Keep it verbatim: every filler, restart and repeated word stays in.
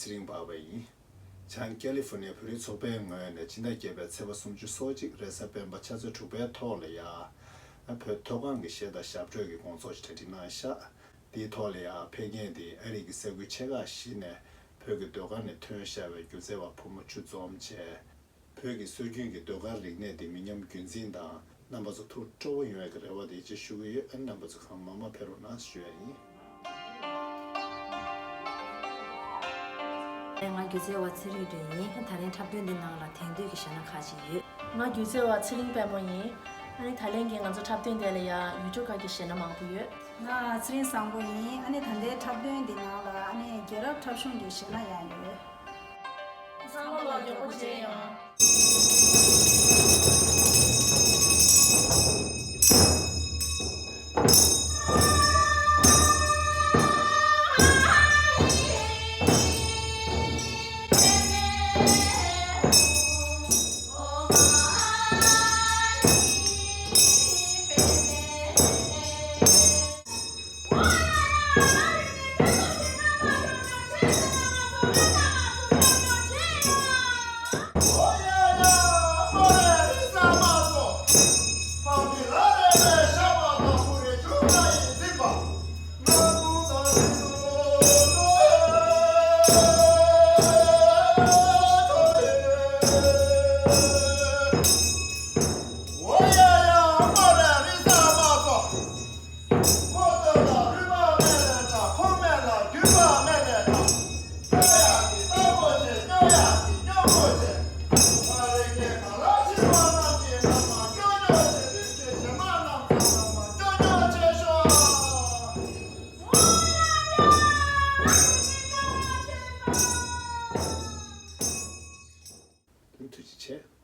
རིང་བབས་པ་ཡིན། བྱང་ཀེ་ལི་ཧྥོར་ནི་ཡའི་བོད་རིགས་ཚོགས་པའི་ངོས་ནས་སྤྱི་ཟླ་བརྒྱད་པའི་ཚེས་པ་སུམ་ཅུ་སོ་གཅིག་རེས་གཟའ་སྤེན་པ་ཆུ་ཚོད་དྲུག་པའི་ཐོག་ལ་ཡ། བོད་མཐོ་སྒང་གི་གཞས་དང་ཞབས་བྲོ་གི་དགོང་ཚོགས་ཤིག་གྲ་སྒྲིག་གནང་ཤག་དེའི་ཐོག་ལ་ཡ་ཕེབས་མཁན་དེ་ཨ་རི་གི་ས་ཁུལ་ཆེ་ཁག་བཞི་ནས་བོད་ཀྱི་ཟློས་གར་ནས་ཐོན་ཤག་པའི་སྒྱུ་རྩལ་བ་ཕོ་མོ་བཅུ་འཛོམས་བྱས། བོད་ཀྱི་སྲོལ་རྒྱུན་གྱི་ཟློས་གར་རིག་གནས་འདི་མི་ཉམས་རྒྱུན་འཛིན་དང་རྣམ་པ་ཚོ་ཐུགས་སྤྲོ་བོ་ཡོང་བའི་རེ་བ་དེ་ཅིག་ཞུ་གི་ཡོད། ཨ་ནི་རྣམ་པ་ཚོ་གང་མང་མང་ཕེབས་རོགས་གནང་ཞུ་ཡ་ཡིན། ང་སྒྱུ་རྩལ་བ་ཚེ་རིང་རེད་ཡིན། ད་ལན་འཁྲབ་སྟོན་འདི་ནང་ལ་དེང་དུས་ཀྱི་གཞས་སྣ་ཁག་ཅིག་ཡོད། ང་སྒྱུ་རྩལ་བ་ཚེ་རིང་དཔལ་མོ་ཡིན། ཨ་ནི་ད་ལན་གྱི་ང་ཚོ་འཁྲབ་སྟོན་དེ་ལ་ཡ་ཡུལ་གྲུ་ཁག་གི་གཞས་སྣ་མང་པོ་ཡོད། ང་ཚེ་རིང་བཟང་པོ་ཡིན། ཨ་ནི་ད་ལྟའི་འཁྲབ་སྟོན་འདི་ནང་ལ་ཨ་ནི་རྒྱལ་རབས་འཁྲབ་གཞུང་གི་གཞས་སྣ་ཡང་ཡོད། ཚང་མ་ལ་མགྱོགས་པོ་བྱེད་ཡོང་། ཐུགས་རྗེ་ཆེ།